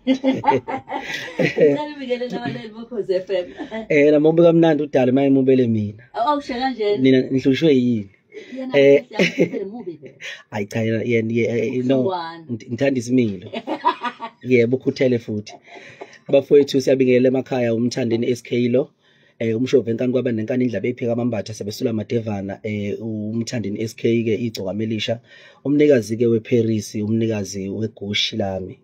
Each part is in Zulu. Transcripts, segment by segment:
Ngicela ubingelele abalaleli boKhozi FM. Nami kamnandi udala maye mubele mina. Awusho kanjena. Nina nihlushwe yini? Yena eh mubi vele. Hayi cha, yena no, ngithanda isimilo. Yebo, ukhuthele futhi. Bafowethu, siyabingelela emakhaya. UMthandeni SK lo. Umshovu enkani kwaba nenkani, indlaba ephika amambatha sebesula amadevana. UMthandeni SK ke, igcokama elisha. Umnikazi ke weParis, umnikazi wegushi lami.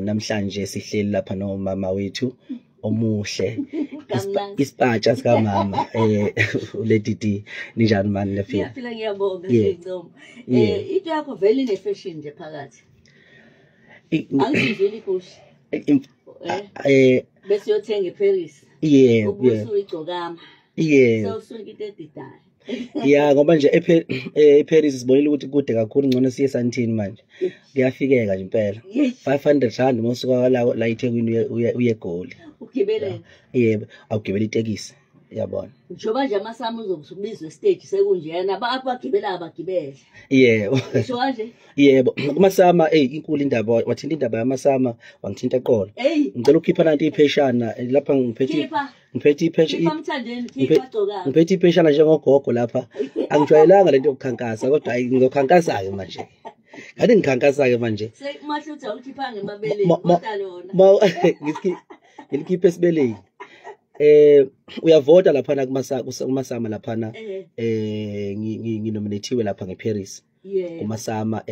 Namhlanje sihleli lapha nomama wethu omuhle. Kamnandi. Isipatsha sika mama uLady D. Ninjani mani lefika? Ngiyaphila, ngiyabonga. Siyincomo. Into yakho vele ine fashion nje phakathi. Angizwile igushi. Bese uyothenga eParis. Yebo. Ubuye uyigcokama. Yebo. Sewusuka into edidayo. Ya, ngoba nje eParis sibonile ukuthi kude kakhulu, ngcono siye eSandton manje. Kuyafikeka nje impela. R500 mawusuka la eThekwini uye eGoli. Ugibele. Yebo, awugibela itekisi. Yabona. Njengoba nje amaSAMA uzobizwa stage sekunjena abagibela abagibele. Yebo. Usho kanje? Yebo, kumaSAMA, hey, inkulu indaba, wathinta indaba yamaSAMA, wangithinta eqolo. Hey. Ngicela ukukhipha nanti ipheshana lapha ngiphethe Khipha. ngiphethe iphesha Khipha Mthandeni, khipha gcokama. Ngiphethe ipheshana njengogogo lapha. Angijwayelanga lento yokukhankasa, kodwa hayi, ngizokhankasa ke manje. Kanti ngikhankasa ke manje. Semahlutha ukhipha ngemabeleni kodwa lona. Ma ngilikhiphe esibeleni. Uyavota lapha kumaSAMA laphana. Nginominatiwe lapha ngeParis. KumaSAMA,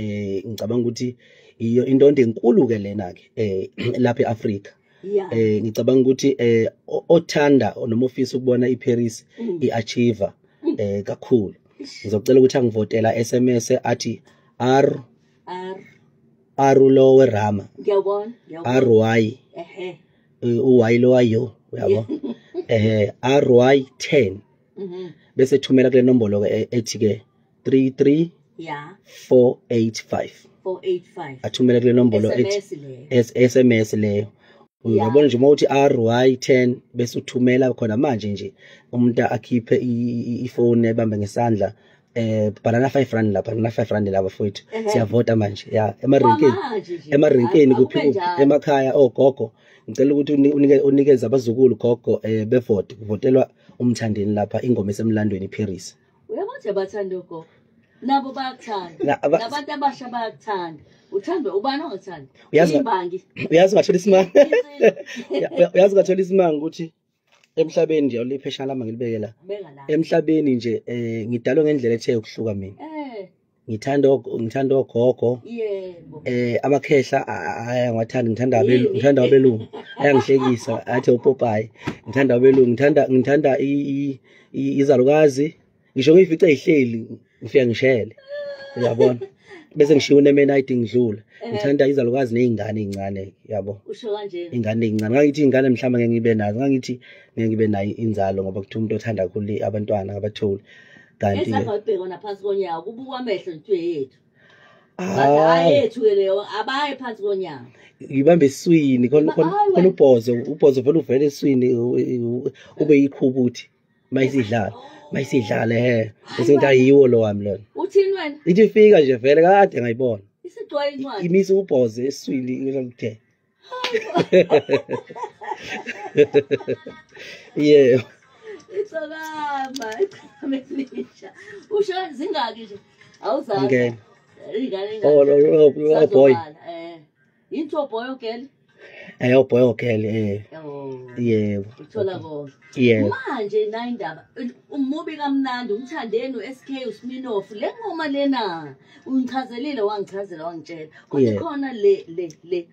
ngicabanga ukuthi iyo indondo enkulu ke lena ke lapha eAfrika. Ngicabanga ukuthi othanda noma ofisa ukubona iParis iachieve kakhulu, ngizocela ukuthi angivotela SMS athi R R R lo werama. Ngiyabona, ngiyabona. R Y u Y lo ayo, uyabo, RY 10. Bese thumela kule nombolo ke ethi ke 33 485. 485. Athumele kule nombolo ethi SMS leyo. SMS leyo. Uyabona nje, uma uthi RY 10 bese uthumela khona manje nje, umuntu akhiphe ifone ebambe ngesandla, bhalana R5 lapha na R5 lapha futhi. Siyavota manje ya emarenkeni. Kwamanje nje. Emarenkeni kuphi Akube kuphi njalo. emakhaya, ogogo, ngicela ukuthi unikeze abazukulu, gogo, bevote, kuvotelwa uMthandeni lapha, ingoma esemlandweni iParis. Uyabona nje, bathanda ogogo. Nabo bayakuthanda. Nabantu abasha bayakuthanda. Uthandwa ubani ongathandi? Imbangi. Uyazi ngathola isimanga. Insila. Uyazi ngathola isimanga ukuthi emhlabeni nje, ulipheshana lami ngilibeke la. Beka la. Emhlabeni nje ngidalwe ngendlela ethe ukuhluka mina. Ngithanda ogogo. Amakhehla ayangiwathanda, ngithanda abelu, ngithanda abelungu. Ayangihlekisa athi uPopayi. Ngithanda abelungu, ngithanda izalukazi. Ngisho ngiyifice ihleli, ngifika ngishele. Uyabona? Bese ngishiya unemenayidi ngidlula. Ngithanda izalukazi nezingane ezincane, yabo. Usho kanje. Ingane ezincane. Ngakithi ingane mhlawumbe ngeke ngibe nazo. Ngakithi ngeke ngibe nayo inzalo ngoba kuthiwa umuntu othanda kakhulu abantwana abatholi. Kanti Esangabhekwa naphansi konyawo, kubukwa amehlo nje yethu. Ah. Bathi hayi, yethu ke leyo, abaye phansi konyawo. Ngibambe esiswini khona khona. Hayi Khona wena. ubhozo vele uvele esiswini, ube yikhubuthi mayisidlala bese ngithi ayiwo lo wami lona. Uthini wena? Ithi ifika nje vele kade ngayibona. Isigcwele incwadi. Imisa ubhozo esiswini ngithe. Yebo. Itsokama, ichamelisha. Usho zingaki nje? Awuzange. Ngene. Ingane. Oh, oh boy. Sazobala. Into boy or girl? Oh boy or girl. Oh. Yebo. Uthola konke. Yebo. Manje na indaba umubi kamnandi uMthandeni uSK uSminoff, le ngoma lena ungichazelile, wangichazela, wangitshela. Kodwa khona le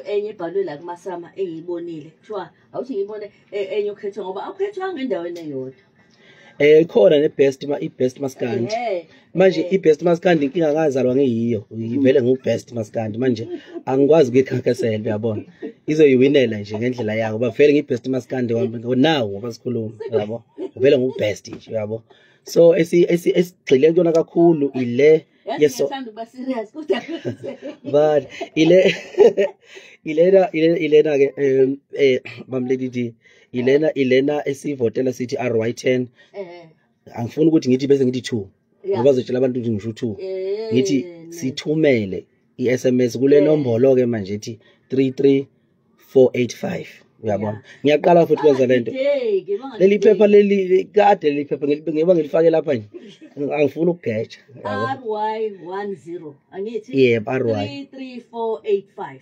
enye ebhalwe la kumaSAMA engiyibonile. Kuthiwa awuthi ngiyibone enye ukhethwe, ngoba awukhethwanga endaweni eyodwa. Ikhona ne best ma, i best maskandi. Manje i best maskandi inkinga ngazalwa ngeyiyo. Ngivele ngu best maskandi manje, angikwazi ukuyikhankasela, uyabona. Izoyiwinela nje ngendlela yayo ngoba vele ngi best maskandi wami now ngoba sikhuluma, uyabo. Vele ngu best nje, uyabo. So esigxile kuyona kakhulu ile Yazi yeso ngiyathanda ukuba serious kodwa but ile ilena ilena ke bamlady D, ilena esivotela sithi RY10. Angifuni ukuthi ngithi bese ngithi 2 ngoba bazotshela abantu ukuthi ngisho 2. Ngithi sithumele iSMS kule nombolo ke manje ethi 33485. Uyabona, ngiyaqala futhi kwenza lento. Leli phepha leli kade leli phepha ngiba ngilifake lapha nje, angifuni ukugeja. RY10 angithi? Yebo, RY 33485.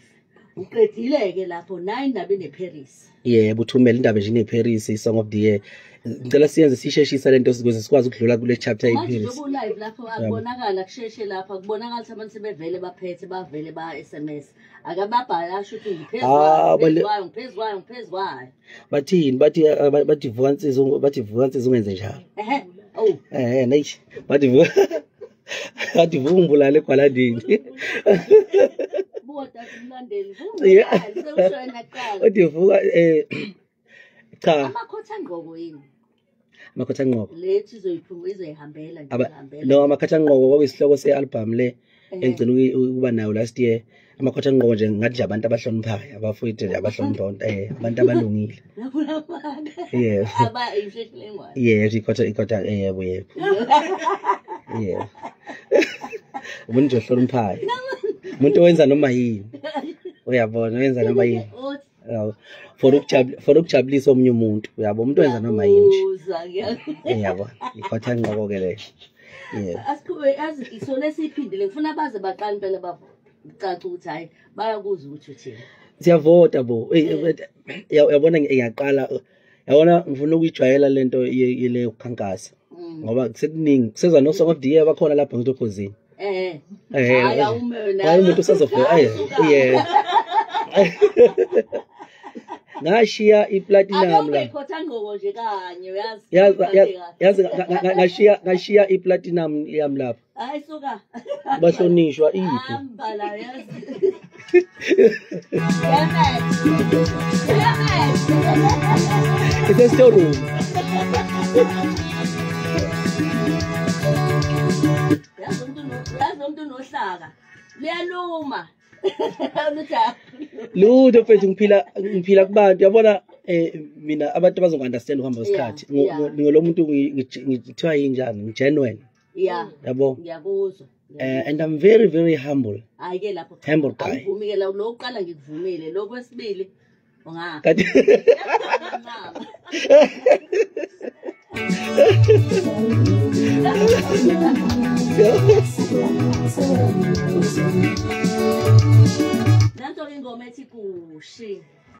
Uqedile ke lapho 9 nabe neParis. Yebo, uthumela indaba nje neParis, song of the year. Ngicela siyenze sisheshisa lento ukuze sikwazi ukudlula kule chapter Manje yeParis. njengoba live lapho akubonakala kusheshe lapha, kubonakala ukuthi abantu sebevele baphethe, bavele ba SMS. Akababhala asho ukuthi ngiphezu Ah, kwayo, bale- ngiphezu kwayo, ngiphezu kwayo, ngiphezu kwayo. Bathini? Bathi bathi vuka nsizwa, bathi vuka nsizwa ungenze njalo. Ehhe. Oh, Neish. Bathi vuka. Bathi vuka ungibulale egwalandini. Buka dade umlandeli. Yeah. Sewusho yena kuqala. Bathi vuka cha. Amakhotha ngqoko yini? Amakhotha ngqoko. Lethi izoyiphuma izoyihambela nje ihambela. No, amakhotha ngqoko kwakuyisihloko se-album le engigcina ukuba nayo last year. Amakhotha ngqoko nje ngathi nje abantu abahloniphayo, abafowethu nje abahlonipha, abantu abalungile. Lapho lapha. Yebo. Aba imsheshilengwane. Yebo, ikhotha yebo yebo. Yebo. Umuntu nje ohloniphayo. Umuntu owenza noma yini. Uyabona, owenza noma yini. Uthi Yabo. For ukujabulisa omunye umuntu, uyabo, umuntu owenza noma yini nje. ngiyakuzwa, ngiyakuzwa. Uyabo, ikhotha ngqoko ke leyo. Yebo. Asiqhube yazi so lesiphindile ngifuna baze baqale impela bavote. Kucaca ukuthi hayi bayakuzwa ukuthi uthini. Siyavota bo. Uyabona ngiyaqala, yabona ngifuna ukuyijwayela lento yele ukukhankasa. Ngoba kusekuningi, kuseza no song of the year bakhona lapha ngithi okhozini. Hayi awume wena. Hayi umuntu usazovota. Yeah. Ngashiya iplatinum la. Akube ikhotha ngqoko nje kanye uyazi. Yazi ngashiya iplatinum yami lapha. Hayi suka. Bahlonishwa iphi? Hamba la yazi. Yamet. Yamet. It's a storeroom. Yazi umuntu nohlaka. Liyaluma. Lutho mfethu, ngiphila kubantu. Yabona mina abantu bazongi-understand ukuhamba kwesikhathi. Ngilo muntu ngithiwa yinjani, ngi-genuine. Yeah. Yabo. Ngiyakuzwa. And I'm very very humble. Hayi ke lapho. Humble guy. Angivumi ke la lo oqala ngikuvumile, lo kwesibili unga. Kanti Nanto ingoma ethi kushi.